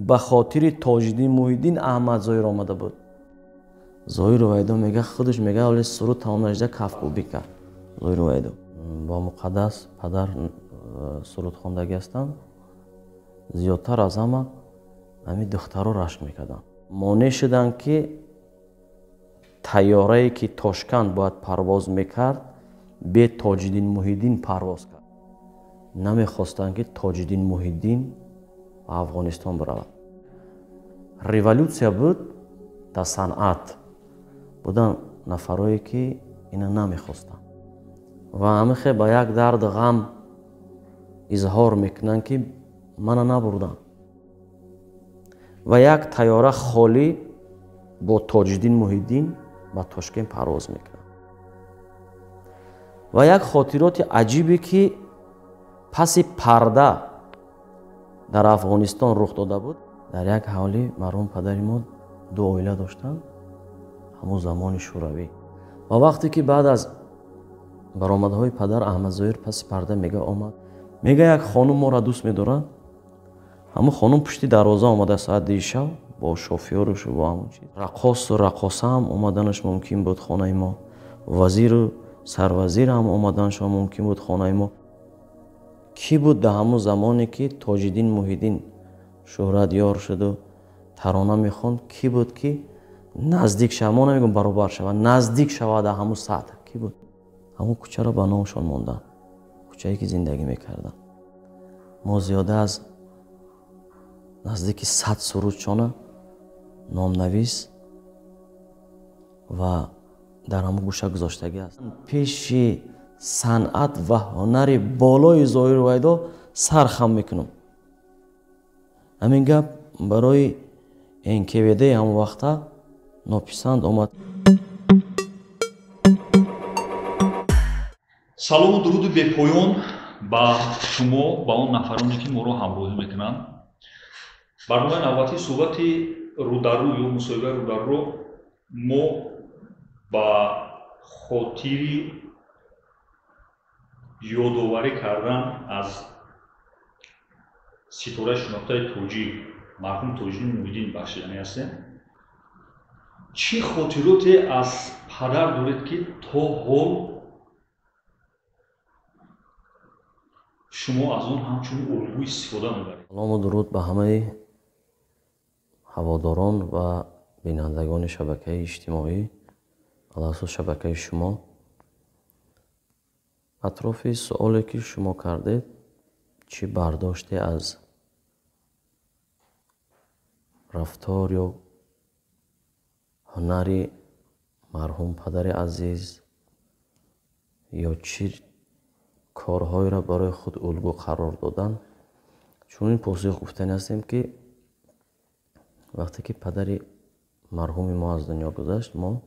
Ба хотири Тоҷиддин Муҳиддин Аҳмад Зоҳир омада буд. Зоҳир Ҳувайдо мега, худаш мега, вале суруд тамом нашуда кафкӯбӣ кард. Зоҳир Ҳувайдо бо Муқаддас падар сурудхондагӣ ҳастанд. Зиёдтар аз ҳама ҳамин духтаро рашк мекарданд. Монеъ шуданд, ки тайёрае ки Тошканд бояд парвоз мекард, бе Тоҷиддин Муҳиддин парвоз кард. Намехостанд, ки Тоҷиддин Муҳиддин ба Афғонистон биравад. Революсия буд дар санъат. Буданд нафарое, ки ина намехостанд ва ҳамихе ба як дарду ғам изҳор мекунанд, ки мана набурданд. Ва як тайёра холӣ бо Тоҷиддин Муҳиддин ба Тошкент парвоз мекунад. Ва як хотироти аҷибе, ки паси парда дар Афғонистон рух дода буд. Дар як ҳавлӣ марҳум падари мо ду оила доштанд, ҳамон замони Шӯравӣ. Ва вақте ки баъд аз баромадҳои падар Аҳмад Зоҳир паси парда мега омад, мега як хонум моро дӯст медорад. Ҳамон хонум пушти дарвоза омада соат 2 шаб бо шофёрушу бо ҳамон чиз. Раққосу раққоса ҳам омаданаш мумкин буд хонаи мо, вазиру сарвазир ҳам омаданашон мумкин буд хонаи мо. Кӣ буд дар ҳамон замоне, ки Тоҷиддин Муҳиддин шӯҳратёр шуду тарона мехонд, кӣ буд, ки наздик шавад? Мо намегӯм баробар шавад, наздик шавад дар ҳамон сатҳ кӣ буд? Ҳамон кӯчаро ба номшон монданд, кӯчае ки зиндагӣ мекарданд. Мо зиёда аз наздики 100 сурудшона номнавис ва дар ҳамон гӯша гузоштагӣ аст. Пеши санъат ва ҳунари болои Зоҳир Ҳувайдо сар хам мекунам. Ҳамин гап барои НКВД ҳамон вақта нописанд омад. Салому дуруди бепоён ба шумо, ба он нафароне, ки моро ҳамроҳӣ мекунанд. Барномаи навбатии суҳбати рӯдаррӯ ё мусоҳибаи рӯдаррӯ мо ба хотири ёдоварӣ кардан аз ситораи шинохтаи тоҷик марҳум Тоҷиддин Муҳиддин бахшиданӣ ҳастем. Чӣ хотироте аз падар доред, ки то ҳол шумо аз он ҳамчун улгӯ истифода мебаред? Салому дуруд ба ҳамаи ҳаводорон ва бинандагони шабакаи иҷтимоӣ, алахусус шабакаи шумо. Атрофи суоле, ки шумо кардед, чӣ бардоште аз рафтор ё ҳунари марҳум падари азиз ё чӣ корҳоеро барои худ улгӯ қарор додан, чунин посух гуфтанӣ ҳастем, ки вақте ки падари марҳуми мо аз дунё гузашт, мо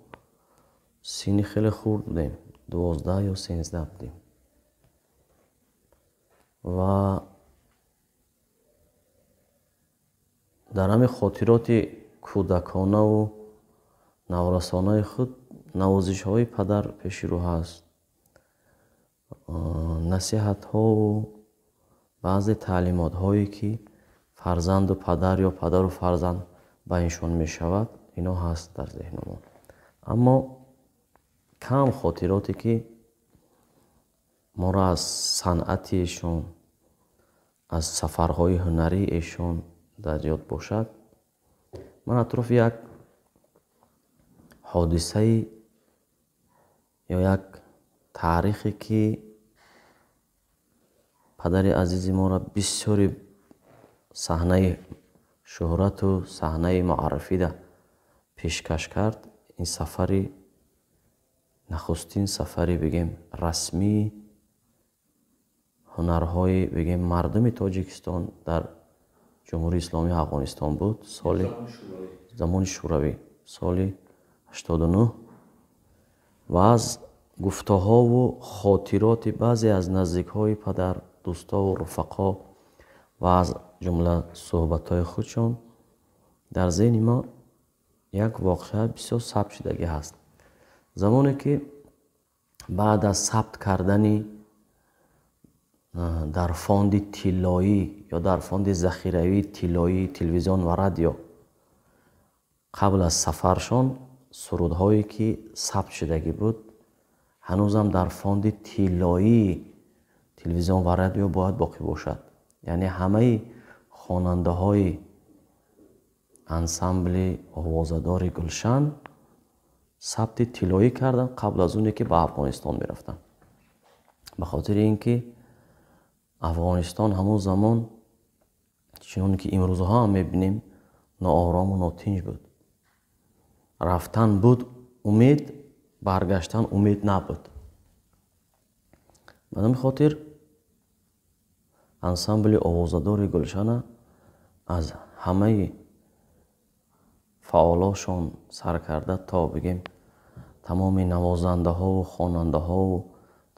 синни хеле хурд будем, 12 ё 13 будем. Ва дар ҳамин хотироти кӯдаконаву наврасонаи худ навозишҳои падар пеши рӯ ҳаст, насиҳатҳову баъзе таълимотҳое, ки фарзанду падар ё падару фарзанд ба иншон мешавад, ино ҳаст дар зеҳнамон. Аммо кам хотироте, ки моро аз санъати эшон, аз сафарҳои ҳунарии эшон дар ёд бошад. Ман атрофи як ҳодисаи ё як таърихе, ки падари азизи моро бисёри саҳнаи шӯҳрату саҳнаи муаррифида пешкаш кард, ин сафари нахустин сафари бигем расмии ҳунарҳои бигем мардуми Тоҷикистон дар Ҷумҳурии Исломии Афғонистон буд, соли замони Шӯравӣ, соли 89. Ва аз гуфтаҳову хотироти баъзе аз наздикҳои падар, дӯстову руфақо ва аз ҷумла суҳбатҳои худшон дар зеҳни мо як воқеа бисёр сабт шудагӣ ҳаст. Замоне ки баъд аз сабт кардани Дар фонди тиллоӣ ё дар фонди захиравии тиллоии телевизион ва радио қабл аз сафаршон сурудҳое ки сабт шудагӣ буд, ҳанӯзам дар фонди тиллоии телевизион ва радио бояд боқӣ бошад. Яъне ҳамаи хонандаҳои ансамбли овозадори Гулшан сабти тиллоӣ карданд қабл аз оне ки ба Афғонистон мерафтанд. Ба хотири ин ки Афғонистон ҳамон замон чуноне ки имрӯзҳо ҳам мебинем ноорому нотинҷ буд. Рафтан буд умед, баргаштан умед набуд. Ба ҳамин хотир ансамбли овозадори Гулшана аз ҳамаи фаъолошон сар карда то бигем тамоми навозандаҳову хонандаҳову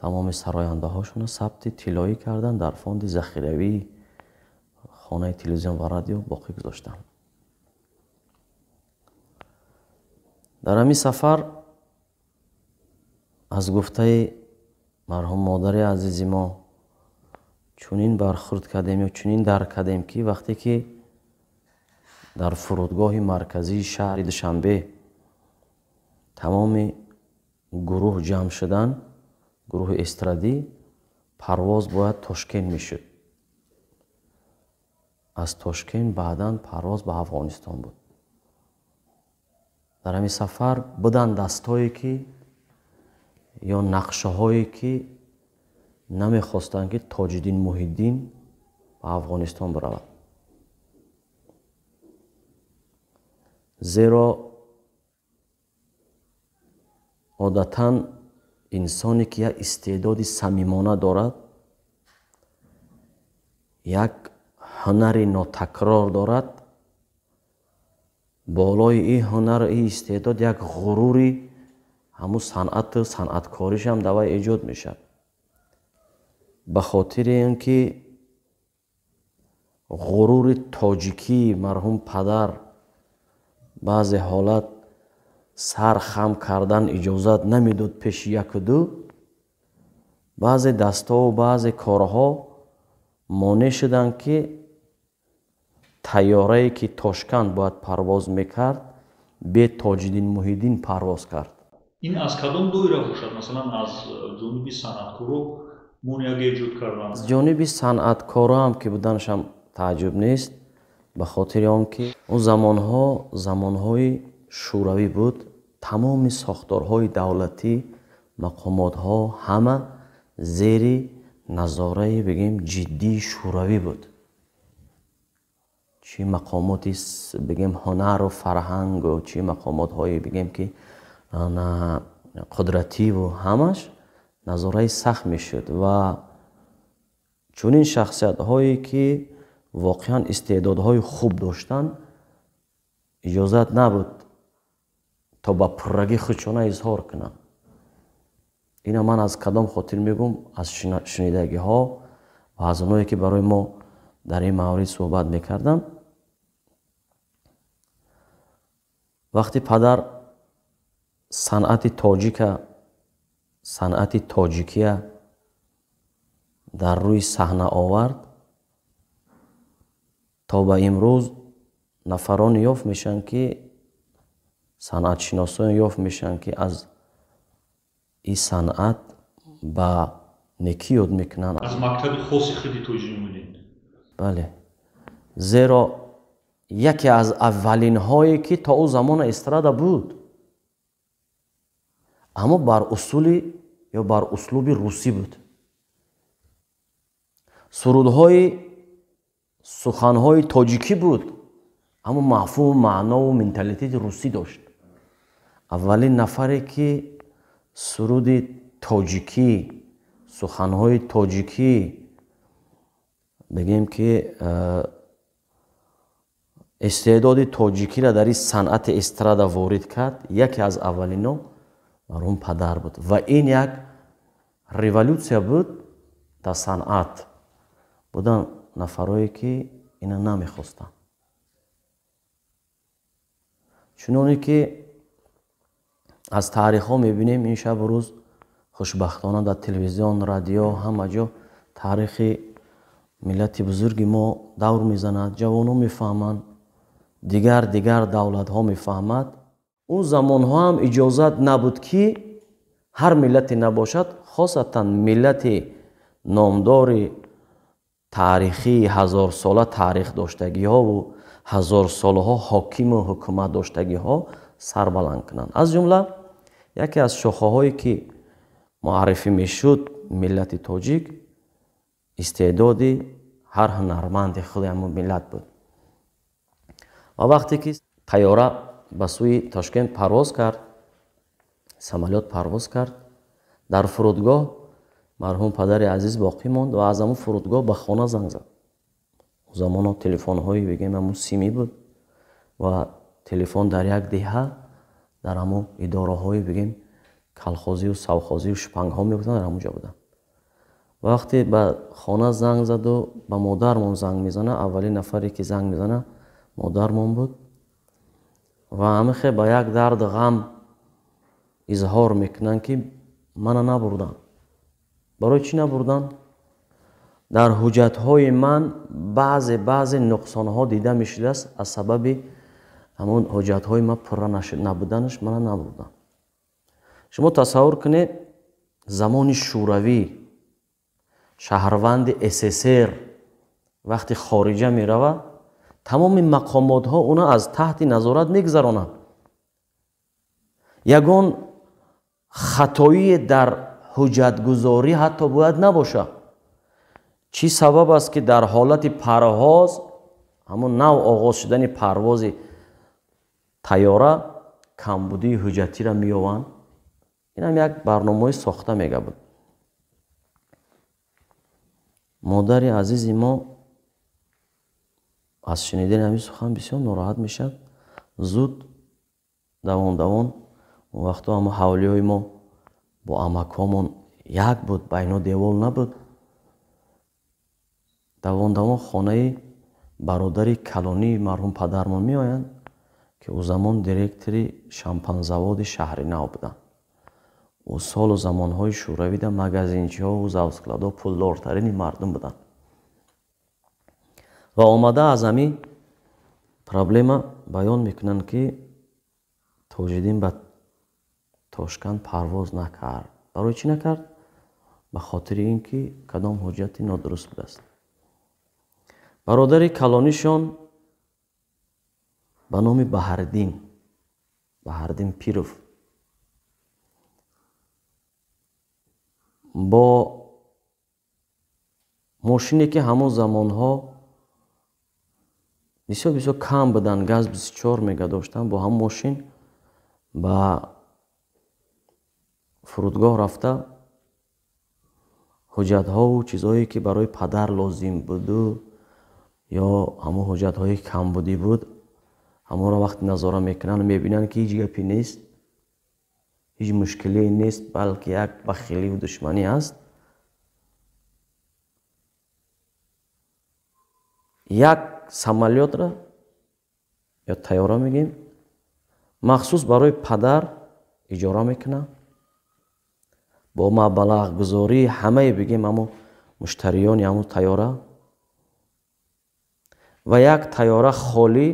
тамоми сарояндаҳошонро сабти тиллоӣ карданд, дар фонди захиравии хонаи телевизион ва радио боқӣ гузоштанд. Дар ҳамин сафар аз гуфтаи марҳум модари азизи мо чунин бархӯрд кардем ё чунин дарк кардем ки вақте ки дар фурудгоҳи марказии шаҳри Душанбе тамоми гурӯҳ ҷамъ шуданд, гурӯҳи эстрадӣ, парвоз бояд Тошкент мешуд. Аз Тошкент баъдан парвоз ба Афғонистон буд. Дар ҳамин сафар буданд дастҳое ки ё нақшаҳое ки намехостанд ки Тоҷиддин Муҳиддин ба Афғонистон биравад. Зеро одатан инсоне ки як истеъдоди самимона дорад, як ҳунари нотакрор дорад, болои ин ҳунару ин истеъдод як ғурури ҳамун санъату санъаткоришам дар вай эҷод мешавад. Ба хотири ин ки ғурури тоҷикии марҳум падар баъзе ҳолат сар хам кардан иҷозат намедод пеши яку ду, баъзе дастову баъзе корҳо монеъ шуданд ки тайёрае ки Тошканд бояд парвоз мекард, бе Тоҷиддин Муҳиддин парвоз кард. Ин аз кадом доира бошад? Масалан, аз ҷониби санъаткоро монеага эҷод карданд? Аз ҷониби санъаткоро ҳам ки буданашам тааҷҷуб нест, ба хотири он ки он замонҳо замонҳои шӯравӣ буд, тамоми сохторҳои давлатӣ, мақомотҳо ҳама зери назораи бигем ҷиддии шӯравӣ буд. Чӣ мақомоти бигем ҳунару фарҳангу чӣ мақомотҳои бигем ки қудративу ҳамаш назораи сахт мешуд ва чунин шахсиятҳое ки воқеан истеъдодҳои хуб доштанд иҷозат набуд то ба пуррагӣ худшона изҳор кунанд. Ина ман аз кадом хотир мегӯм? Аз шунидагиҳо ва аз оное ки барои мо дар ин маврид суҳбат мекарданд. Вақти падар санъати тоҷика, санъати тоҷикия дар рӯи саҳна овард, то ба имрӯз нафароне ёфт мешаванд ки санъатшиносоне ёфт мешаванд ки аз ин санъат ба некӣ ёд мекунанд. Аз мактаби хоси худи Тоҷиддин Муҳиддин. Бале, зеро яке аз аввалинҳое ки то ӯ замона эстрада буд, аммо бар усули ё бар услуби русӣ буд. Сурудҳои суханҳои тоҷикӣ буд, аммо мафҳуму маънову менталитети русӣ дошт. Аввалин нафаре ки суруди тоҷикӣ, суханҳои тоҷикӣ бигем ки истеъдоди тоҷикиро дар ин санъати эстрада ворид кард, яке аз аввалино марҳум падар буд. Ва ин як революсия буд дар санъат. Буданд нафарое ки ина намехостанд. Чуноне ки аз таърихҳо мебинем, ин шабу рӯз хушбахтона дар телевизион, радио ҳама ҷо Таърихи миллати бузурги мо давр мезанад, ҷавонон мефаҳманд, дигар давлатҳо мефаҳмад. Он замонҳо ҳам иҷозат набуд, ки ҳар миллате набошад, хосатан миллати номдори таърихии ҳазорсола таърих доштагиҳову ҳазорсолаҳо ҳокиму ҳукумат доштагиҳо сарбаланд кунанд. Аз ҷумла яке аз шохаҳое ки муаррифӣ мешуд миллати тоҷик, истеъдоди ҳар ҳунарманди худи ҳамон миллат буд. Ва вақте ки тайёра ба сӯи Тошкент парвоз кард, самолёт парвоз кард, дар фурудгоҳ марҳум падари азиз боқӣ монд ва аз ҳамон фурудгоҳ ба хона занг зад. Он замоно телефонҳои бигем ҳамон симӣ буд ва телефон дар як деҳа дар ҳамон идораҳои бигем калхозию совхозию шпангҳо мегуфтанд, дар ҳамон ҷо буданд. Вақте ба хона занг заду ба модармон занг мезана, аввалин нафаре ки занг мезана модармон буд ва ҳамихе ба як дарду ғам изҳор мекунанд, ки мана набурданд. Барои чӣ набурданд? Дар ҳуҷҷатҳои ман баъзе нуқсонҳо дида мешудааст, аз сабаби ҳамон ҳуҷҷатҳои ман пурра набуданаш мана набурданд. Шумо тасаввур кунед, замони шӯравӣ шаҳрванди СССР вақти хориҷа меравад, тамоми мақомотҳо уна аз таҳти назорат мегузаронанд. Ягон хатоие дар ҳуҷҷатгузорӣ ҳатто бояд набошад. Чӣ сабаб аст, ки дар ҳолати парвоз, ҳамон нав оғоз шудани парвози тайёра, камбудии ҳуҷҷатиро меёванд? Инам як барномаи сохта мега буд. Модари азизи мо аз шунидани ҳамин сухан бисёр нороҳат мешавад. Зуд давон давон, он вақтҳо ҳама ҳавлиҳои мо бо амакҳомон як буд, байно девол набуд. Давон давон хонаи бародари калонии марҳум падармон меоянд, ки ӯ замон директори шампанзаводи шаҳри нав буданд. Ӯ солу замонҳои шӯравида магазинчиҳову завскладҳо пулдортарини мардум буданд. Ва омада аз ҳамин проблема баён мекунанд, ки Тоҷиддин ба Тошканд парвоз накард. Барои чӣ накард? Ба хотири ин ки кадом ҳуҷҷати нодуруст будааст. Бародари калонишон ба номи Баҳриддин Пиров бо мошине ки ҳамон замонҳо бисёр бисёр кам буданд, газ 24 мега доштанд, бо ҳамон мошин ба фурудгоҳ рафта ҳуҷҷатҳову чизҳое ки барои падар лозим буду ё ҳамон ҳуҷҷатҳои камбудӣ буд, ҳамонро вақте назора мекунанд, мебинанд, ки ҳеҷ гапе нест, ҳеҷ мушкиле нест, балки як бахиливу душманӣ аст. Як самолётро ё тайёра мегӯем, махсус барои падар иҷора мекунанд, бо маблағгузории ҳамае бигем ҳамон муштариёни ҳамон тайёра, ва як тайёра холӣ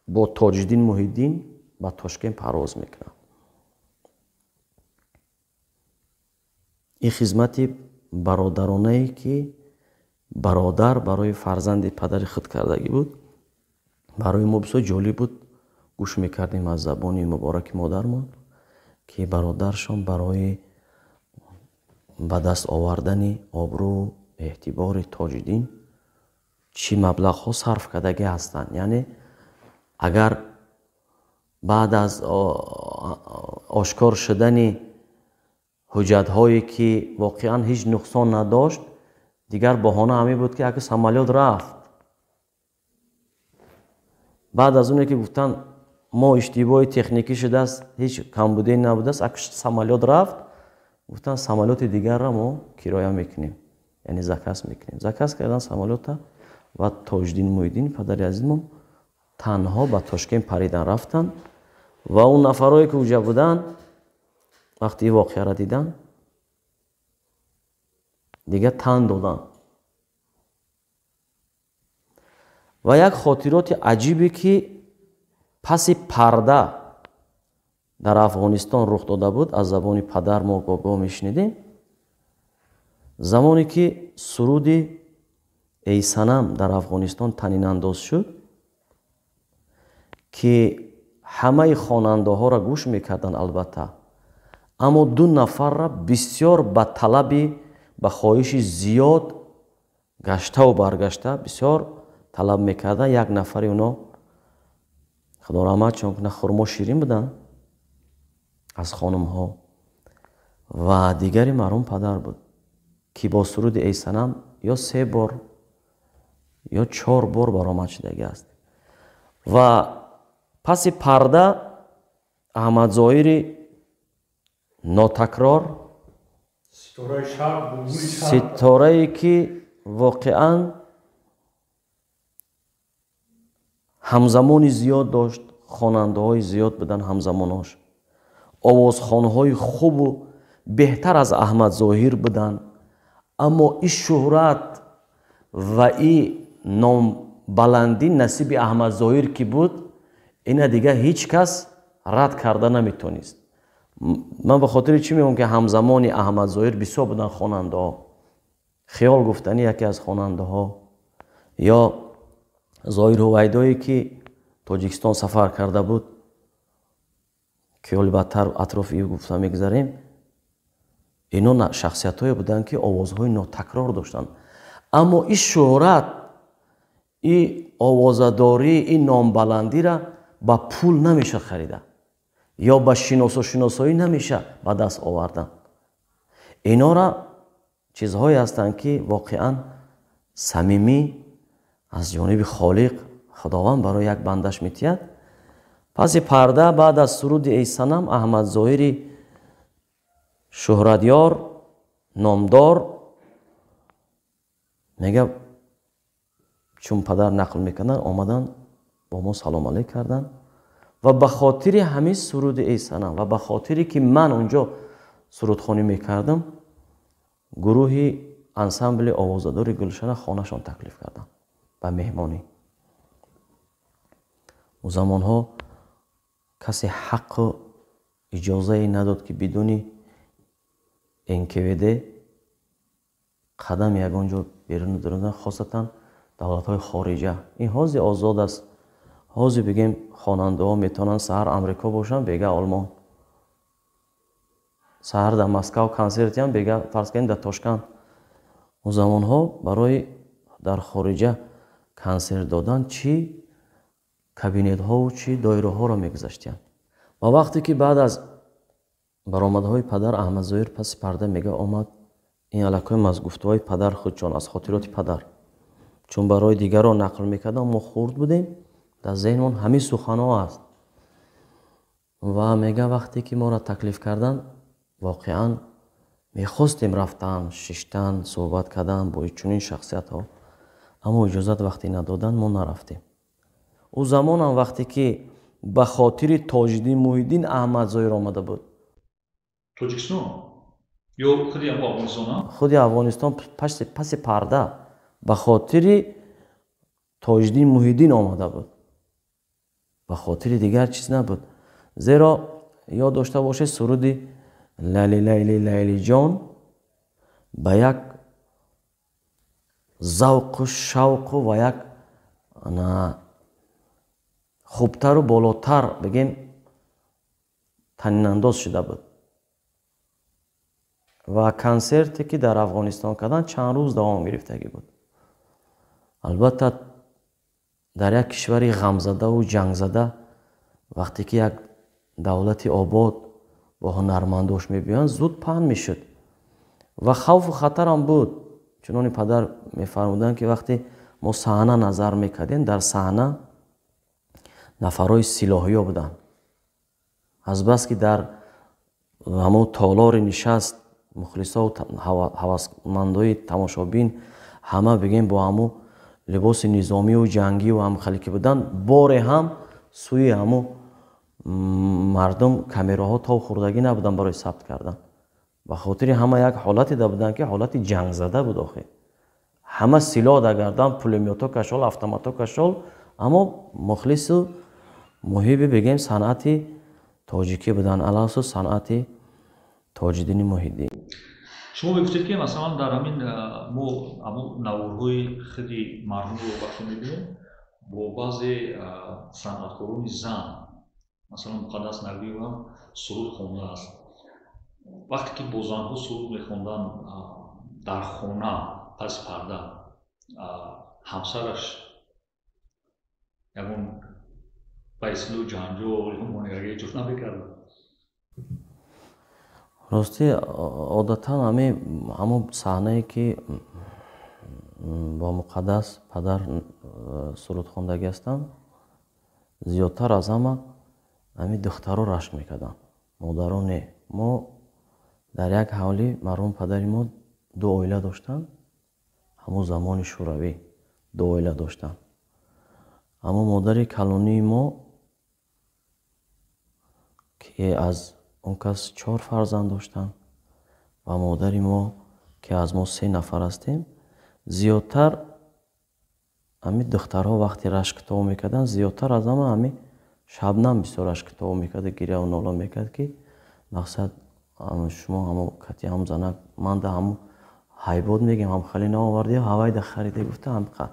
бо Тоҷиддин Муҳиддин ба Тошкент парвоз мекунанд. Ин хизмати бародаронае ки бародар барои фарзанди падари худ кардагӣ буд, барои мо бисёр ҷолиб буд. Гӯш мекардем аз забони мубораки модармон, ки бародаршон барои ба даст овардани обрӯ эътибори Тоҷиддин чӣ маблағҳо сарф кардагӣ ҳастанд. Яъне агар баъд аз ошкор шудани ҳуҷҷатҳое ки воқеан ҳеҷ нуқсон надошт, дигар баҳона ҳамин буд, ки агар самолёт рафт. Баъд аз оне ки гуфтанд мо иштибоҳи техникӣ шудааст, ҳеҷ камбудие набудааст, агар самолёт рафт, гуфтанд самолёти дигарро мо кироя мекунем, яъне заказ мекунем. Заказ кардан самолёта ва Тоҷиддин Муҳиддин падари азизмон танҳо ба Тошкент паридан рафтанд ва он нафарое ки уҷа буданд вақте ин воқеаро диданд, Дига тан доданд. Ва як хотироти аҷибе, ки паси парда дар Афғонистон рух дода буд, аз забони падар мо гогоҳ мешунидем. Замоне ки суруди Эй санам дар Афғонистон танинандоз шуд, ки ҳамаи хонандаҳоро гӯш мекарданд албатта, аммо ду нафарра бисёр ба талаби, ба хоҳиши зиёд гаштаву баргашта бисёр талаб мекарданд. Як нафари оно худо раҳмат чун кунад, хурмо ширин буданд аз хонумҳо, ва дигари марҳум падар буд, ки бо суруди Эй санам ё 3 бор ё 4 бор баромад шудагӣ аст. Ва паси парда Аҳмадзоҳири нотакрор, ситорае ки воқеан ҳамзамони зиёд дошт, хонандаҳои зиёд буданд ҳамзамонош, овозхонҳои хубу беҳтар аз Аҳмадзоҳир буданд, аммо и шӯҳрат ва и номбаландӣ насиби Аҳмадзоҳир ки буд, ина дигар ҳеҷ кас рад карда наметонист. Ман ба хотири чӣ мегӯям, ки ҳамзамони Аҳмадзоҳир бисёр буданд хонандаҳо. Хиёл гуфтанӣ яке аз хонандаҳо, ё Зоҳир Ҳувайдое ки Тоҷикистон сафар карда буд, ки ҳоли баъдтар атрофи ӯ гуфта мегузарем, ино шахсиятҳое буданд, ки овозҳои нотакрор доштанд. Аммо и шӯҳрат, и овозадорӣ, и номбаландира ба пул намеша харида ё ба шиносошиносоӣ намеша ба даст овардан. Инора чизҳое ҳастанд, ки воқеан самимӣ аз ҷониби Холиқ Худованд барои як бандаш метиҳад. Паси парда баъд аз суруди Эй санам Аҳмадзоҳири шӯҳратёр, номдор мега, чун падар нақл мекарданд, омаданд бо мо салом алейк карданд ва ба хотири ҳамин суруди Эй санам ва ба хотире ки ман унҷо сурудхонӣ мекардам, гурӯҳи ансамбли овозадори Гулшана хонашон таклиф карданд ба меҳмонӣ. У замонҳо касе ҳаққу иҷозае надод, ки бидуни НКВД қадам ягон ҷо берун дурдан, хосатан давлатҳои хориҷа. Ин ҳозир озод аст. Ҳозир бигем хонандаҳо метавонанд саҳар Амрико бошанд, бега Олмон. Саҳар дар Москав консертиам, бега фарз кунем дар Тошканд. У замонҳо барои дар хориҷа консерт додан чӣ кабинетҳову чӣ доираҳоро мегузаштиянд. Ва вақте ки баъд аз баромадҳои падар Аҳмадзоҳир паси парда мега омад, ин аллакай аз гуфтуҳои падар худчон, аз хотироти падар, чун барои дигарон нақл мекардам, мо хурд будем, дар зеҳнмон ҳамин суханҳо аст. Ва мега вақте ки моро таклиф карданд, воқеан мехостем рафтан, шиштан, суҳбат кардан бо чунин шахсиятҳо, аммо иҷозат вақте надоданд, мо нарафтем. Ӯ замонам вақте ки ба хотири Тоҷиддин Муҳиддин Аҳмадзоҳир омада буд. Тоҷикистон ё худи Афғонистон? Худи Афғонистон паси парда ба хотири Тоҷиддин Муҳиддин омада буд. Ба хотири дигар чиз набуд. Зеро ёд дошта бошед, суруди Лайли Лайли Лайли ҷон ба як завқу шавқу ва як хубтару болотар бигем танинандоз шуда буд. Ва консерте ки дар Афғонистон карданд чанд рӯз давом гирифтагӣ буд. Албатта дар як кишвари ғамзадаву ҷангзада вақте ки як давлати обод бо ҳунармандош мебиёянд, зуд паҳн мешуд ва хавфу хатарам буд. Чунони падар мефармуданд, ки вақте мо саҳна назар мекардем, дар саҳна нафарҳои силоҳиё буданд. Азбаски дар ҳамон толори нишаст мухлисову ҳавасмандои тамошобин ҳама бигем бо ҳамун либоси низомию ҷангию ҳамхеле ки буданд, боре ҳам сӯи ҳамун мардум камераҳо тоб хӯрдагӣ набуданд барои сабт кардан. Ба хотири ҳама як ҳолате да буданд, ки ҳолати ҷангзада буд охир. Ҳама силоҳ да гардан, пулемётҳо кашол, автоматҳо кашол, аммо мухлису муҳиби бигем санъати тоҷикӣ буданд, алахусус санъати Тоҷиддини Муҳиддин. Шумо мегуфтед, ки масалан дар ҳамин мо ҳамон наворҳои худи марҳумро вақте мебинем бо баъзе санъаткорони зан, масалан Муқаддас Набиева суруд хондааст. Вақте ки бо занҳо суруд мехонданд дар хона паси парда, ҳамсараш ягон ба истилоҳ ҷанҷол ё монеаги эҷод намекард? Ростӣ, одатан ҳамон саҳнае, ки бо Муқаддас падар сурудхондагӣ ҳастанд, зиёдтар аз ҳама ҳамин духтаро рашк мекарданд, модаро не. Мо дар як ҳавлӣ, марҳум падари мо ду оила доштанд, ҳамон замони шӯравӣ ду оила доштанд. Аммо модари калонии мо, ки аз он кас 4 фарзанд доштанд, ва модари мо, ки аз мо 3 нафар ҳастем, зиёдтар ҳамин духтарҳо вақте рашктоб мекарданд, зиёдтар аз ҳама ҳамин Шабнам бисёр рашктоб мекард, гиряву нола мекард, ки мақсад шумо ҳамо кати ҳам занак ман да ҳамо ҳайбот мегем, ҳам хали наоварди, ҳавайда хариде гуфта ҳамқа.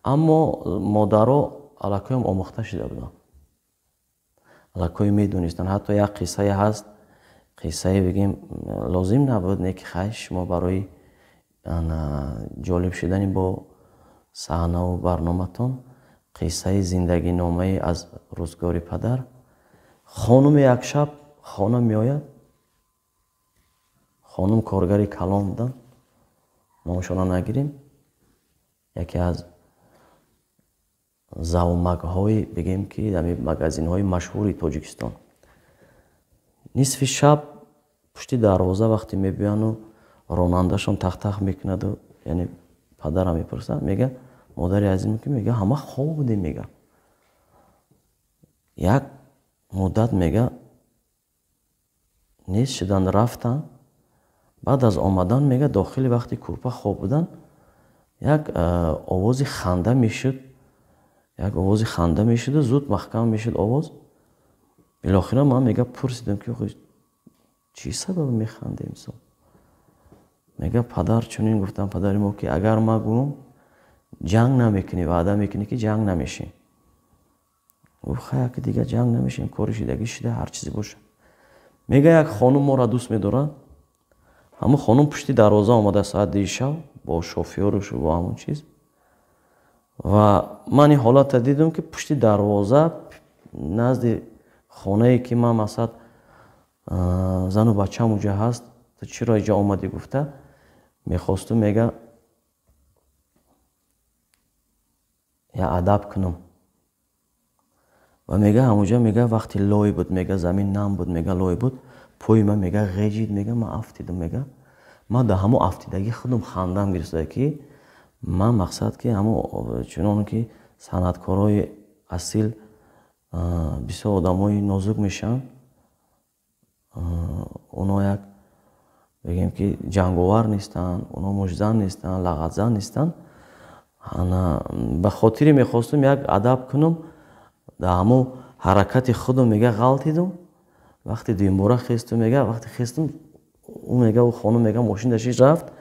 Аммо модаро аллакоям омӯхта шида буданд, аллакой медонистанд. Ҳатто як қиссае ҳаст, қиссае бигем лозим набуд, не ки хай шумо барои ҷолиб шудани бо саҳнаву барноматон, қиссаи зиндагиномае аз рӯзгори падар. Хонуме як шаб хона меояд, хонум коргари калон буданд, номашонро нагирем, яке аз завмагҳои бигем ки ҳамин магазинҳои машҳури Тоҷикистон. Нисфи шаб пушти дарвоза вақте мебиёяну ронандашон тахтах мекунаду, яъне падарам мепурсад, мега модари азим, ки мега ҳама хоб будем, мега як муддат мега нест шудан рафтан. Баъд аз омадан мега дохили вақти кӯрпа хоб будан як овози ханда мешуд, як овози ханда мешуду зуд маҳкам мешуд овоз. Билохира ман мега пурсидам, ки чӣ сабаб механдем? Мега падар чунин гуфтам, падари мо, ки агар ма гӯм ҷанг намекунӣ, ваъда мекунӣ, ки ҷанг намешем. Гуфт хай, аки дига ҷанг намешем, кори шидагӣ шида, ҳар чизе боша. Мега як хонум моро дӯст медорад, ҳамон хонум пушти дарвоза омада соат 2 шаб бо шофёрушу бо ҳамон чиз, ва ман ин ҳолатро дидам, ки пушти дарвоза назди хонае, ки ман масалан зану бачаам уҷа ҳаст, ту чиро иҷа омадӣ гуфта мехостум, мега я адаб кунам. Ва мега ҳамуҷа мега вақти лой буд, мега замин нам буд, мега лой буд, пои ман мега ғеҷид, мега ман афтидам, мега ман дар ҳамо афтидагӣ худам хандам гирифта, ки ман мақсад ки ҳамо чунон ки санъаткорои асил бисёр одамои нозук мешаванд, оно як бигем ки ҷанговар нестанд, оно мушзан нестанд, лағатзан нестанд. Ба хотире мехостум як адаб кунам, дар ҳамо ҳаракати худам мега ғалтидум. Вақти дуюмбора хестум, мега вақти хестум, ӯ мега ӯ хонум мега мошин дашиш рафт.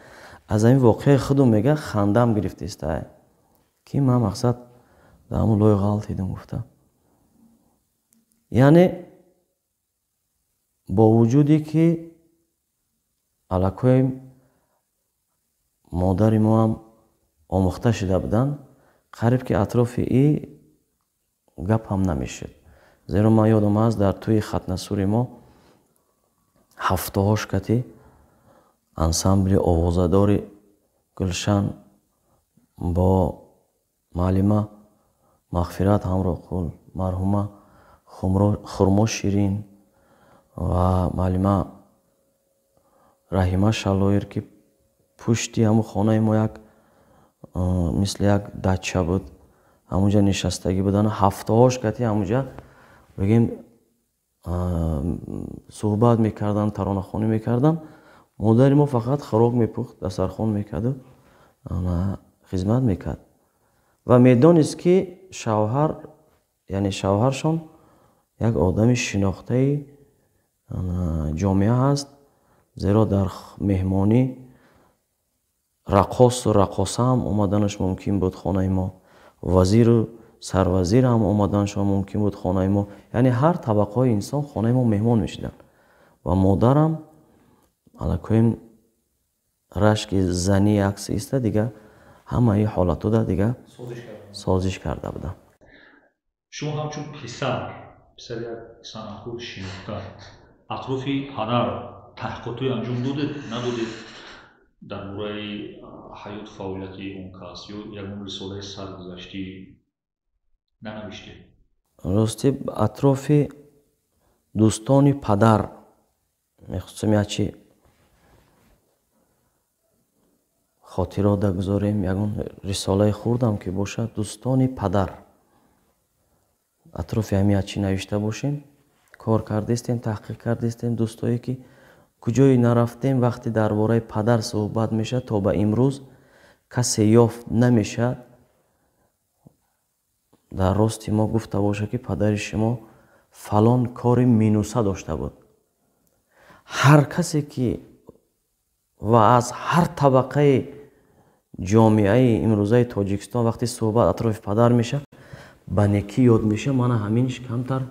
Аз ҳамин воқеаи худум мега хандам гирифтеста, ки ман мақсад дар ҳамон лой ғалтидум гуфта. Яъне бо вуҷуде ки аллакои модари мо ҳам омӯхта шуда буданд, қариб ки атрофи и гап ҳам намешуд. Зеро ман ёдам аст, дар тӯи хатнасури мо ҳафтаҳо шкати ансамбли овозадори Гулшан бо муаллима Мағфират Ҳамроқул, марҳума Хурмо Ширин ва муаллима Раҳима Шалоир, ки пушти ҳамун хонаи мо як мисли як дача буд, ҳамунҷа нишастагӣ буданд. Ҳафтаҳош кати ҳамунҷа бигем суҳбат мекарданд, таронахонӣ мекарданд. Модари мо фақат хӯрок мепухт, дастархон мекарду хизмат мекард ва медонист, ки шавҳар, яъне шавҳаршон як одами шинохтаи ҷомеа ҳаст, зеро дар меҳмонӣ раққосу раққоса ҳам омаданаш мумкин буд хонаи мо, вазиру сарвазир ҳам омаданашон мумкин буд хонаи мо, яъне ҳар табақаҳои инсон хонаи мо меҳмон мешуданд. Ва модарам аллакоим рашки занӣ акс иста, дига ҳамаи ҳолатода дига созиш карда будам. Шумо ҳамчун писар, писари як санъаткори шинохта, атрофи падар таҳқиқотҳое анҷом додед, надодед дар бораи ҳаёту фаъолияти он кас ё ягон рисолаи саргузаштӣ нанавиштед? Ростӣ, атрофи дӯстони падар мехостем ячи хотирода гузорем, ягон рисолаи хурдам ки бошад, дӯстони падар атрофи ҳамин ячи навишта бошем. Кор кардистем, таҳқиқ кардистем, дӯстое ки куҷое нарафтем, вақте дар бораи падар суҳбат мешавад, то ба имрӯз касе ёфт намешавад дар рости мо гуфта бошад, ки падари шумо фалон кори минуса дошта буд. Ҳар касе ки ва аз ҳар табақаи ҷомеаи имрӯзаи Тоҷикистон вақте суҳбат атрофи падар мешавад, ба некӣ ёд мешавад, мана ҳаминш камтар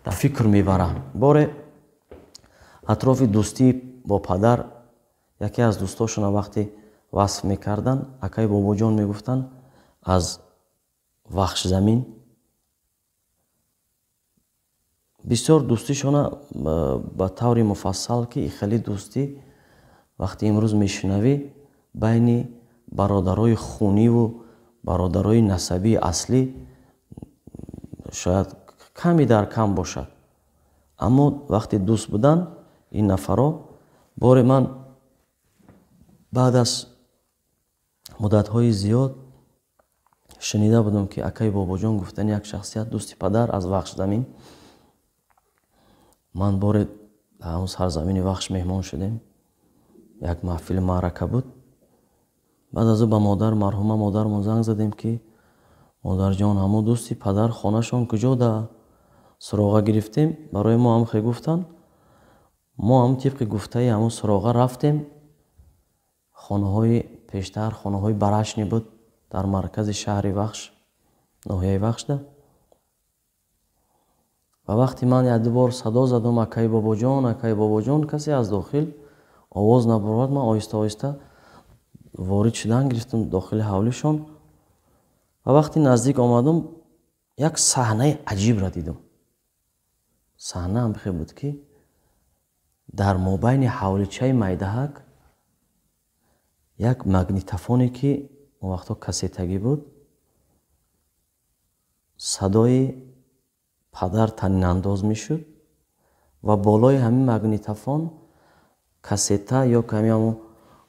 дар фикр мебарам. Боре атрофи дӯстӣ бо падар яке аз дӯстошона вақте васф мекарданд, акаи Бобоҷон мегуфтанд аз Вахшзамин, бисёр дӯстишона ба таври муфассал, ки хеле дӯстӣ вақти имрӯз мешунавӣ байни бародарои хуниву бародарои насабии аслӣ шояд ками дар кам бошад, аммо вақте дӯст будан ин нафаро. Боре ман баъд аз муддатҳои зиёд шунида будам, ки акаи Бобоҷон гуфтани як шахсият, дӯсти падар аз Вахшзамин. Ман боре дар ҳамон сарзамини Вахш меҳмон шудем, як маҳфили маърака буд. Баъд аз ӯ ба модар, марҳума модармон занг задем, ки модарҷон, ҳамон дӯсти падар хонашон куҷо да суроға гирифтем, барои мо ҳам хе гуфтанд. Мо ҳам тибқи гуфтаи ҳамон суроға рафтем. Хонаҳои пештар хонаҳои барашни буд дар маркази шаҳри Вахш, ноҳияи Вахшда. Ва вақте ман якду бор садо задам, акаи Бобоҷон, акаи Бобоҷон, касе аз дохил овоз набаровард. Ман оҳиста оҳиста ворид шудан гирифтам дохили ҳавлишон ва вақте наздик омадам, як саҳнаи аҷибро дидам. Саҳна ҳам хел буд, ки дар мобайни ҳавличаи майдаҳак як магнитофоне, ки он вақтҳо кассетагӣ буд, садои падар танинандоз мешуд ва болои ҳамин магнитофон кассета ё ками ҳамон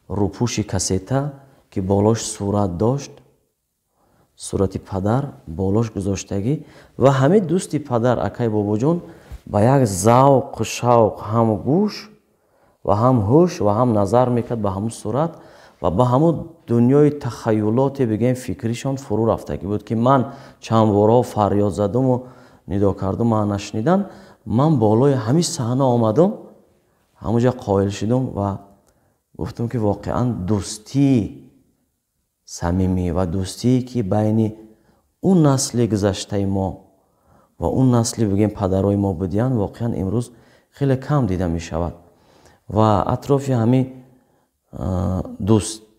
рӯпӯши кассета, ки болош сурат дошт, сурати падар болош гузоштагӣ, ва ҳамин дӯсти падар акаи Бобоҷон ба як завқу шавқ ҳам гӯш ва ҳам ҳуш ва ҳам назар мекард ба ҳамун сурат ва ба ҳамун дунёи тахаюлоте, бигӯем, фикришон фурӯ рафтагӣ буд, ки ман чанд борҳо фарёд задуму нидо кардум, ман нашнидан. Ман болои ҳамин саҳна омадум, ҳамонҷа қоил шудум ва гуфтум, ки воқеан дӯстии самимӣ ва дӯстие, ки байни он насли гузаштаи мо ва он насли, бигӯем, падарои мо будиянд, воқеан имрӯз хеле кам дида мешавад. Ва атрофи ҳамин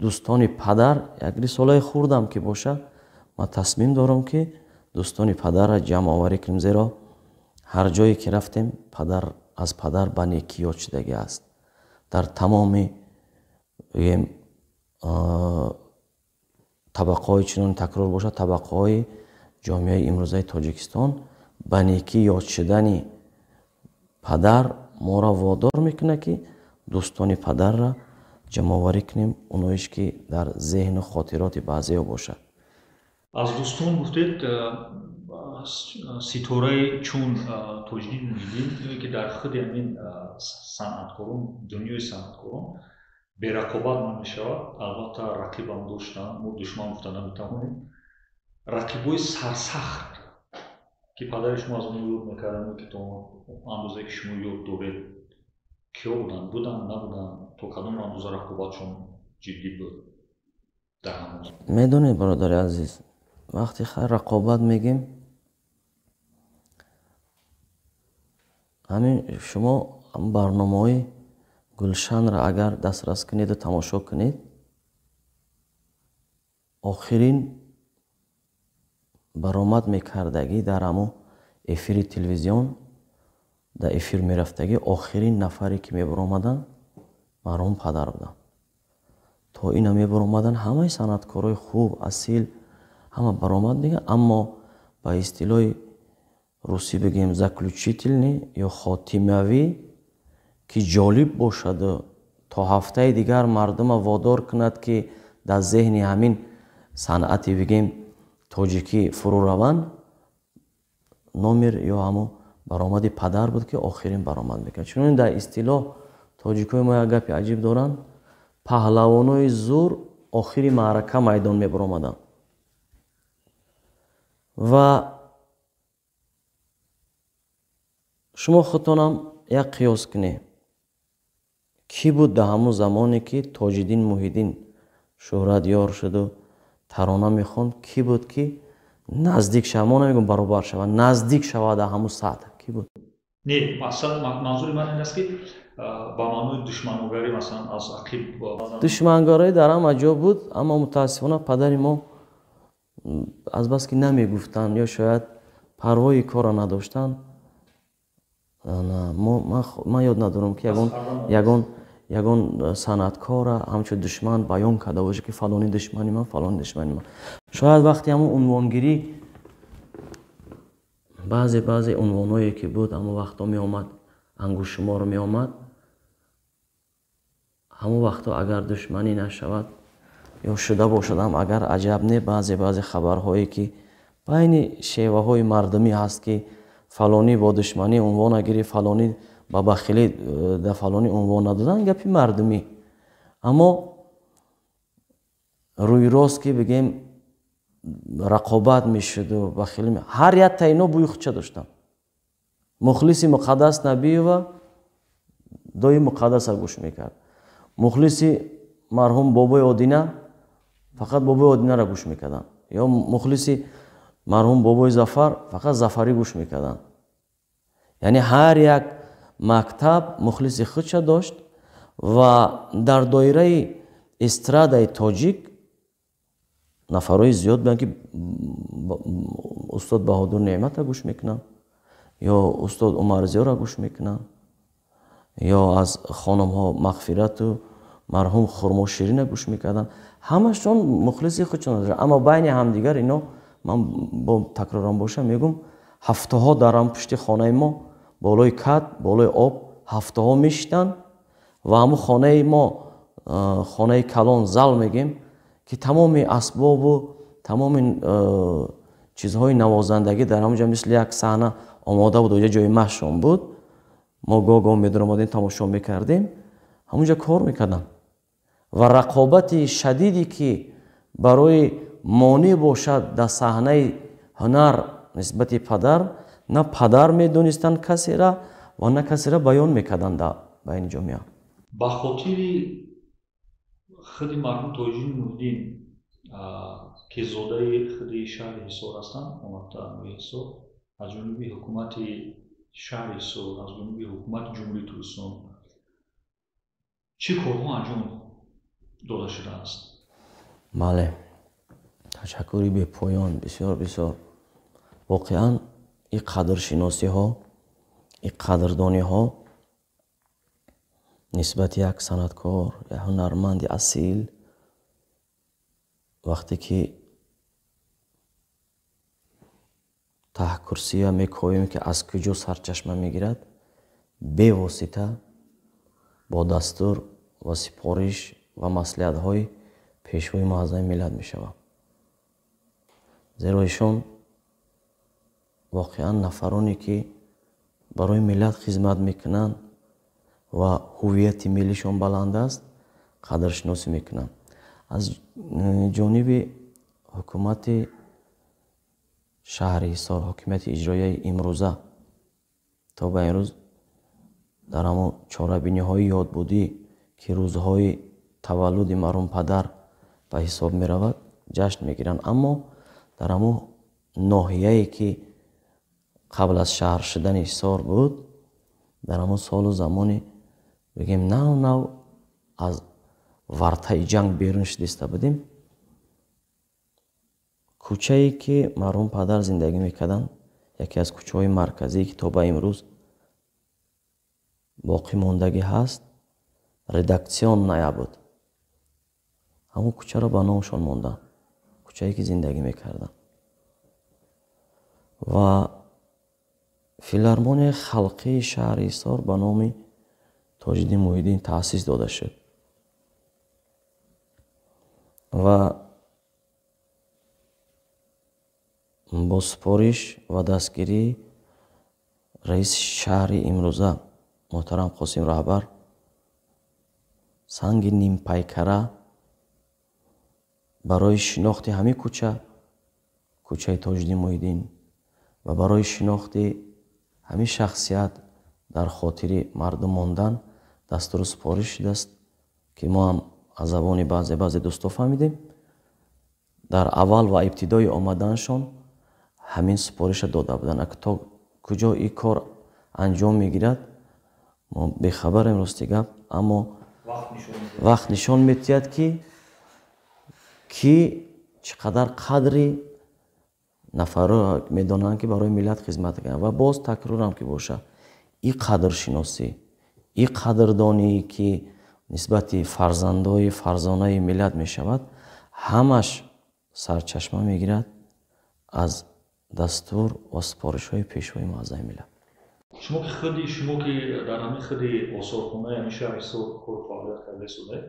дӯстони падар як рисолаи хурдам ки бошад, ман тасмим дорам, ки дӯстони падарро ҷамъоварӣ кунем, зеро ҳар ҷое ки рафтем, падар аз падар ба некӣ ёд шудагӣ аст дар тамоми, бигӯем, табақаҳои, чунон такрор бошад, табақаҳои ҷомеаи имрӯзаи Тоҷикистон ба некӣ ёд шудани падар моро водор мекунад, ки дӯстони падарро ҷамъоварӣ кунем, оноиш ки дар зеҳну хотироти баъзеҳо бошад. Аз дӯстон гуфтед, ситораи чун Тоҷиддин Муҳиддин, ки дар худи ҳамин санъаткорон, дунёи санъаткорон Берақобат намешавад, албатта рақибам доштанд, мо душман гуфта наметавонем. Рақибҳои сарсахт, ки падари шумо аз онҳо ёд мекарданд, ки то андозае ки шумо ёд доред, киё буданд, буданд, набуданд, то кадом андоза рақобатшон ҷиддӣ буд дар ҳамон? Медонед, бародари азиз, вақте рақобат мегем, ҳамин шумо барномаҳои Гулшанро агар дастрас кунеду тамошо кунед, охирин баромад мекардагӣ дар ҳамон эфири телевизион, дар эфир мерафтагӣ, охирин нафаре ки мебаромаданд марҳум падар буданд. То ина мебаромаданд ҳамаи санъаткорҳои хуб, асил, ҳама баромад мекарданд, аммо ба истилоҳи русӣ бигем заключительный ё хотимавӣ, ки ҷолиб бошаду то ҳафтаи дигар мардума водор кунад, ки дар зеҳни ҳамин санъати бигем тоҷикӣ фурӯ раванд, номер ё ҳамон баромади падар буд, ки охирин баромад мекард. Чунон дар истилоҳ тоҷикои мо як гапи аҷиб доранд: паҳлавонои зур охири маърака майдон мебаромаданд. Ва шумо худтонам як қиёс кунед, кӣ буд дар ҳамон замоне ки Тоҷиддин Муҳиддин шӯҳратёр шуду тарона мехонд, кӣ буд ки наздик шавад, мо намегӯем баробар шавад, наздик шавад дар ҳамон сатҳ, кӣ буд? Не, манзури ман ин аст, ки ба маънои душмангарӣ, масалан, аз ақиб. Душмангарӣ дар ҳама ҷо буд, аммо мутаассифона падари мо азбаски намегуфтанд ё шояд парвои корро надоштанд, ман ёд надорам, ки ягон санъаткора ҳамчун душман баён карда бошад, ки фалони душмани ман, фалони душмани ман. Шояд вақти ҳамон унвонгирӣ баъзе унвонҳое ки буд, ҳамон вақтҳо меомад, ангуштшумор меомад, ҳамон вақтҳо агар душманӣ нашавад ё шуда бошадам, агар аҷаб не, баъзе хабарҳое ки байни шеваҳои мардумӣ ҳаст, ки фалонӣ бо душманӣ унвона гирифт, фалонӣ ба бахилӣ да фалонӣ унвон надоданд, гапи мардумӣ. Аммо рӯи рост ки бигем рақобат мешуду бахилӣ, ҳар якта ино бӯи худша доштанд. Мухлиси Муқаддас Набиева дои Муқаддаса гӯш мекард, мухлиси марҳум Бобои Одина фақат Бобои Одинаро гӯш мекарданд, ё мухлиси марҳум Бобои Зафар фақат Зафарӣ гӯш мекарданд. Яъне ҳар як мактаб мухлиси худша дошт ва дар доираи эстрадаи тоҷик нафарҳои зиёд буданд, ки устод Баҳодур Неъматро гӯш мекунанд, ё устод Умарзиёро гӯш мекунанд, ё аз хонумҳо Мағфирату марҳум Хурмо Ширина гӯш мекарданд. Ҳамашон мухлиси худшон доштанд, аммо байни ҳамдигар ино, ман бо такрорам бошам мегӯм, ҳафтаҳо дар ҳам пушти хонаи мо болои кат, болои об ҳафтаҳо мешитанд ва ҳамон хонаи мо, хонаи калон, зал мегем, ки тамоми асбобу тамоми чизҳои навозандагӣ дар ҳамон ҷо мисли як саҳна омода буд, оҷа ҷои маҳшон буд. Мо гоҳ-гоҳ медаромадем, тамошо мекардем, ҳамон ҷо кор мекарданд. Ва рақобати шадиде ки барои монеъ бошад дар саҳнаи ҳунар нисбати падар, на падар медонистанд касера ва на касера баён мекарданд дар байни ҷомеа. Ба хотири худи марҳум Тоҷиддин Муҳиддин, ки зодаи худи шаҳри Ҳисор ҳастанд, омадтаи Ҳисор, аз ҷониби ҳукумати шаҳри Ҳисор, аз ҷониби ҳукумати Ҷумҳурии Тоҷикистон чӣ корҳо анҷом дода шудааст? Бале, ташаккури бепоён, бисёр бисёр. Воқеан ин қадршиносиҳо, ин қадрдониҳо нисбати як санъаткор, як ҳунарманди асил, вақте ки таҳкурсия мекоем, ки аз куҷо сарчашма мегирад, бевосита бо дастур ва сипориш ва маслиҳатҳои пешвои муаззами миллат мешавад. Зеро ишон воқеан нафароне ки барои миллат хизмат мекунанд ва ҳуввияти миллишон баланд аст, қадршиносӣ мекунанд. Аз ҷониби ҳукумати шаҳри Ҳисор, ҳокимияти иҷроияи имрӯза то ба имрӯз дар ҳамон чорабиниҳои ёдбудӣ, ки рӯзҳои таваллуди марҳум падар ба ҳисоб меравад, ҷашн мегиранд. Аммо дар ҳамон ноҳияе, ки қабл аз шаҳр шудани Ҳисор буд, дар ҳамон солу замони бигем нав нав аз вартаи ҷанг берун шудиста будем, кӯчае ки марҳум падар зиндагӣ мекарданд, яке аз кӯчаҳои марказие, ки то ба имрӯз боқӣ мондагӣ ҳаст, редаксионная буд. Ҳамон кӯчаро ба номшон монданд, кӯчае ки зиндагӣ мекарданд. Ва филармонияи халқии шаҳри Ҳисор ба номи Тоҷиддин Муҳиддин таъсис дода шуд. Ва бо супориш ва дастгирии раиси шаҳри имрӯза муҳтарам Қосим Раҳбар санги нимпайкара барои шинохти ҳамин кӯча, кӯчаи Тоҷиддин Муҳиддин, ва барои шинохти ҳамин шахсият дар хотири мардум мондан дастуру супориш шудааст, ки мо ҳам аз забони баъзе дӯстҳо фаҳмидем. Дар аввал ва ибтидои омаданашон ҳамин супориша дода буданд. То куҷо ин кор анҷом мегирад, мо бехабарем, рости гап, аммо вақт нишон медиҳад, ки чӣ қадар қадри нафарро медонанд, ки барои миллат хизмат кунанд. Ва боз такрорам ки бошад, ин қадршиносӣ, ин қадрдоние, ки нисбати фарзандои фарзонаи миллат мешавад, ҳамаш сарчашма мегирад аз дастур ва супоришҳои пешвои муаззами миллат. Шумо ки дар ҳамин худи осорхонаи ҳамин шаҳри Ҳисор кор фаъолият карда истодаед,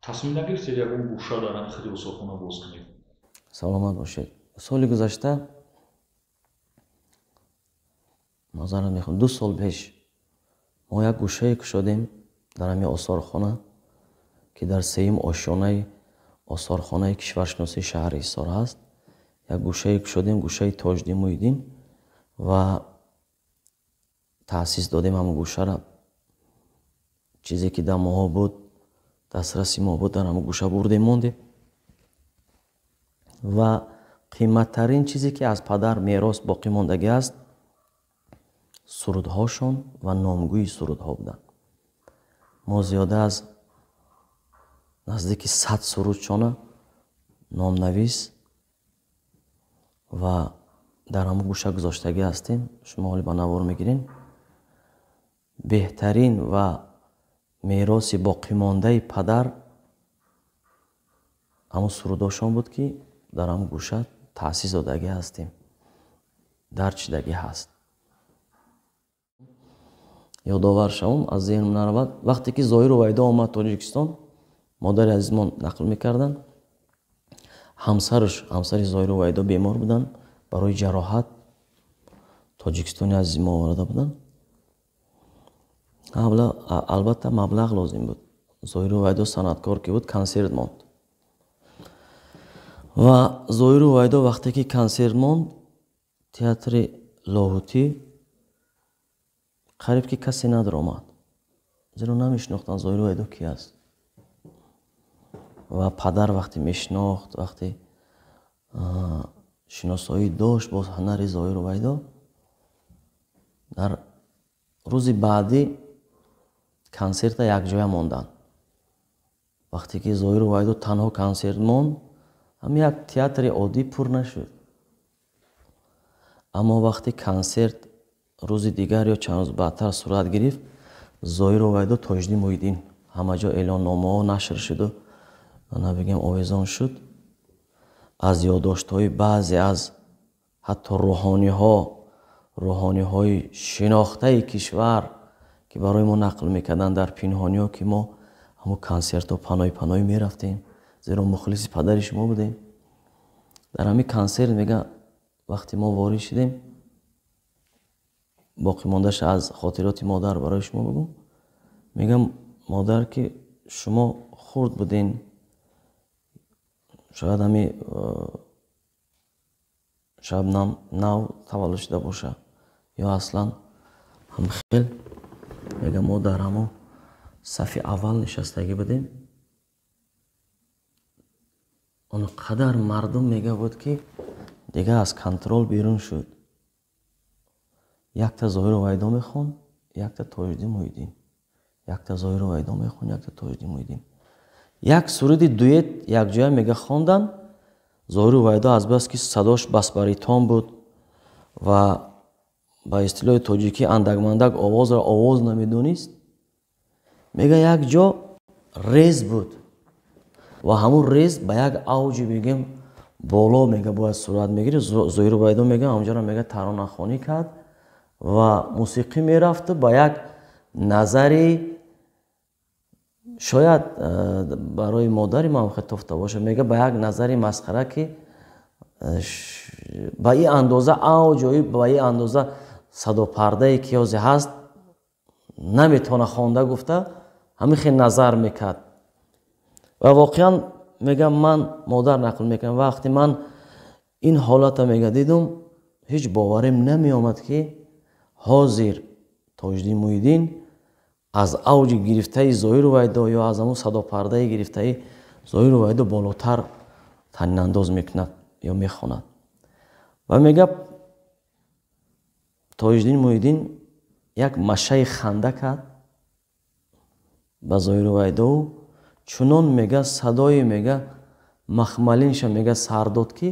тасмим нагирифтед ягон гӯша дар ҳамин худи осорхона боз кунед? Саломат бошед. Соли гузашта, назарам мехоҳам, 2 сол пеш мо як гӯшае кушодем дар ҳамин осорхона, ки дар сеюм ошёнаи осорхонаи кишваршиносии шаҳри Ҳисор ҳаст. Як гӯшае кушодем, гӯшаи Тоҷиддин Муҳиддин, ва таъсис додем ҳамон гӯшаро. Чизе ки дар моҳо буд, дастраси мо буд, дар ҳамон гӯша бурдем, мондем. Ва қиматтарин чизе ки аз падар мерос боқӣ мондагӣ аст, сурудҳошон ва номгӯи сурудҳо буданд. Мо зиёда аз наздики 100 сурудшона номнавис ва дар ҳамон гӯша гузоштагӣ ҳастем. Шумо ҳоле ба навор мегирем. Беҳтарин ва мероси боқимондаи падар ҳамон сурудҳошон буд, ки дар ҳамон гӯша таъсис додагӣ ҳастем, дарчидагӣ ҳаст. Ёдовар шавам, аз зеҳнам наравад, вақте ки Зоҳиру Вайдо омад Тоҷикистон, модари азизмон нақл мекарданд, ҳамсари Зоҳиру Вайдо бемор буданд, барои ҷароҳат Тоҷикистони азизи мо оварда буданд. Албатта маблағ лозим буд. Зоҳиру Вайдо санъаткор ки буд, консерт монд. Ва Зоҳиру Вайдо вақте ки консерт монд, театри Лоҳутӣ қариб ки касе надаромад, зеро намешинохтанд Зоҳиру Вайдо ки аст. Ва падар вақте мешинохт, вақте шиносоӣ дошт бо ҳунари Зоҳиру Вайдо, дар рӯзи баъдӣ консерта якҷоя монданд. Вақте ки Зоҳиру Вайдо танҳо консерт монд, ҳам як театри оддӣ пур нашуд. Аммо вақте консерт рӯзи дигар ё чанд рӯз баъдтар сурат гирифт, Зоҳиру Вайдо Тоҷиддин Муҳиддин ҳама ҷо эълонномаҳо нашр шуду набигем овезон шуд. Аз ёддоштҳои баъзе аз ҳатто рӯҳониҳои шинохтаи кишвар, ки барои мо нақл мекарданд дар пинҳониҳо, ки мо ҳамон консертҳо паноҳи паноҳӣ мерафтем, зеро мухлиси падари шумо будем. Дар ҳамин консерт мега вақте мо ворид шудем, боқӣ мондаша аз хотироти модар барои шумо бигӯм, мегам Модар, ки шумо хурд будин, шояд ҳами Шабнам нав таваллуд шуда боша ё аслан ҳам хел. Мега, мо дар ҳамо сафи аввал нишастагӣ будем. Он қадар мардум, мега, буд, ки дига аз контрол берун шуд. Якта Зоҳиру Вайдо мехонд, якта Тоҷиддин Муҳиддин, якта Зоҳиру Вайдо мехонд, якта Тоҷиддин Муҳиддин. Як суруди дуэт якҷоя, мега, хондан. Зоҳиру Вайдо азбаски садош бас-баритон буд ва ба истилоҳи тоҷикӣ андак-мандак овозро овоз намедонист, мега, як ҷо рез буд ва ҳамун рез ба як авҷи, мегем, боло, мега, бояд сурат мегирифт. Зоҳиру Вайдо, мега, ҳамҷоро, мега, таронахонӣ кард ва мусиқӣ мерафту ба як назари шояд барои модари ман хел тофта бошад, мега, ба як назари масхара, ки ба ин андоза авҷои, ба ин андоза садопардае ки ҳозир ҳаст, наметавона хонда гуфта, ҳамин хел назар мекард. Ва воқеан, мегам, ман модар нақл мекунам, вақте ман ин ҳолата, мега, дидум, ҳеҷ боварем намеомад, ки ҳозир Тоҷиддин Муҳиддин аз авҷи гирифтаи Зоҳиру Вайдо ё аз ҳамун садопардаи гирифтаи Зоҳиру Вайдо болотар танинандоз мекунад ё мехонад. Ва мега, Тоҷиддин Муҳиддин як машаи ханда кард ба Зоҳиру Вайдоу чунон, мега, садои, мега, махмалинша, мега, сар дод, ки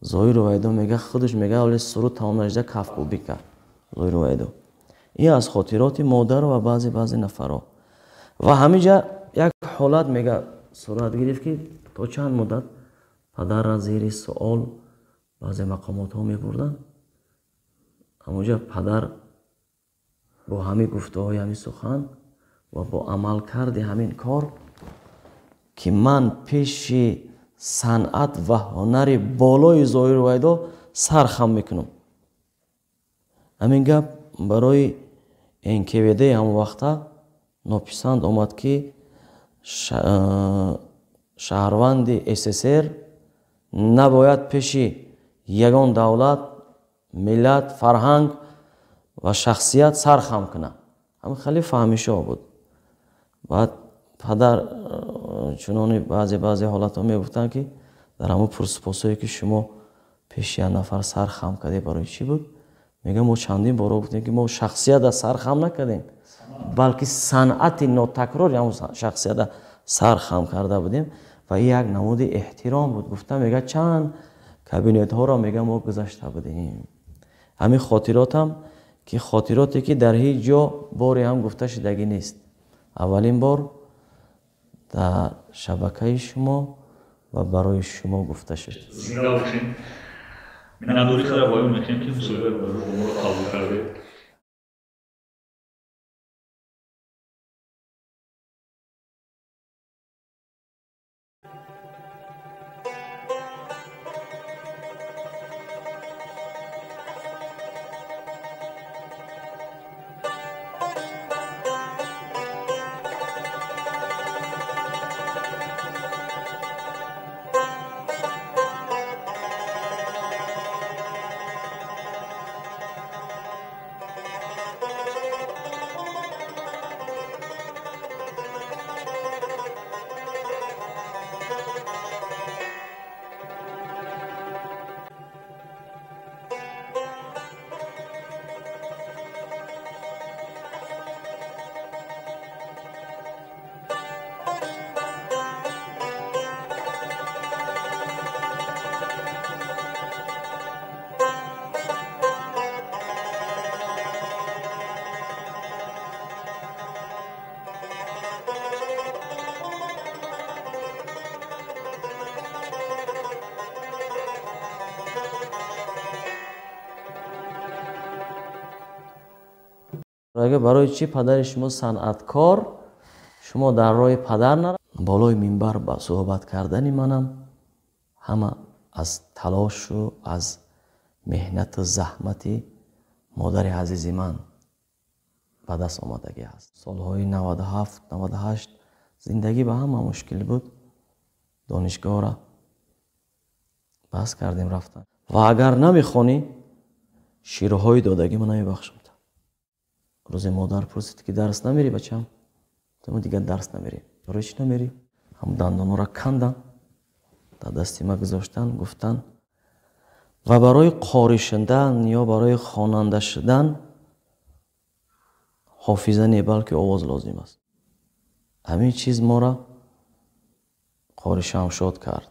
Зоҳиру Вайдо, мега, худаш, мега, ҳоле суруд тамом нашуда, кафкӯбӣ кард Зоҳиру Вайдо. Ин аз хотироти модар ва баъзе нафарҳо. Ва ҳаминҷа як ҳолат, мега, сурат гирифт, ки то чанд муддат падарра зери суол баъзе мақомотҳо мебурданд. Ҳамонҷа падар бо ҳамин гуфтаҳои ҳамин сухан ва бо амалкарди ҳамин кор, ки ман пеши санъат ва ҳунари болои Зоҳиру Вайдо сар хам мекунам, ҳамин гап барои НКВД ҳамон вақта нописанд омад, ки шаҳрванди СССР набояд пеши ягон давлат, миллат, фарҳанг ва шахсият сар хам кунад. Ҳамин хеле фаҳмишо буд. Баъд падар чунони баъзе ҳолатҳо мегуфтанд, ки дар ҳамон пурсупосое, ки шумо пеши як нафар сар хам кардед, барои чӣ буд? Мегӯям, мо чандин боро гуфтем, ки мо шахсията сар хам накардем, балки санъати нотакрори ҳамон шахсията сар хам карда будем ва ин як намуди эҳтиром буд гуфта, мега, чанд кабинетҳоро, мега, мо гузашта будем. Ҳамин хотиротам, ки хотироте, ки дар ҳеҷ ҷо боре ҳам гуфта шудагӣ нест, аввалин бор дар шабакаи шумо ва барои шумо гуфта шуд. Зинда бошед. Миннатдорӣ худро баён мекунем, ки мусоҳибаи моро қабул кардед. Барои чӣ падари шумо санъаткор, шумо дар роҳи падар нара? Болои минбар ба суҳбат кардани манам ҳама аз талошу аз меҳнату заҳмати модари азизи ман Ба даст омадагӣ ҳаст. Солҳои 97, 98 зиндагӣ ба ҳама мушкил буд. Донишгоҳро бас кардем, рафтан. Ва агар намехонӣ, ширҳои додагӣ ма намебахшам. Рӯзе модар пурсид, ки дарс намерӣ, бачам? Гуфтам, дигар дарс намерӣ. Барои чӣ намерӣ? Ҳам дандонҳоро кандан, дар дасти ма гузоштан, гуфтан: ва барои қорӣ шудан ё барои хонанда шудан ҳофиза не, балки овоз лозим аст. Ҳамин чиз моро қори Шамшод кард.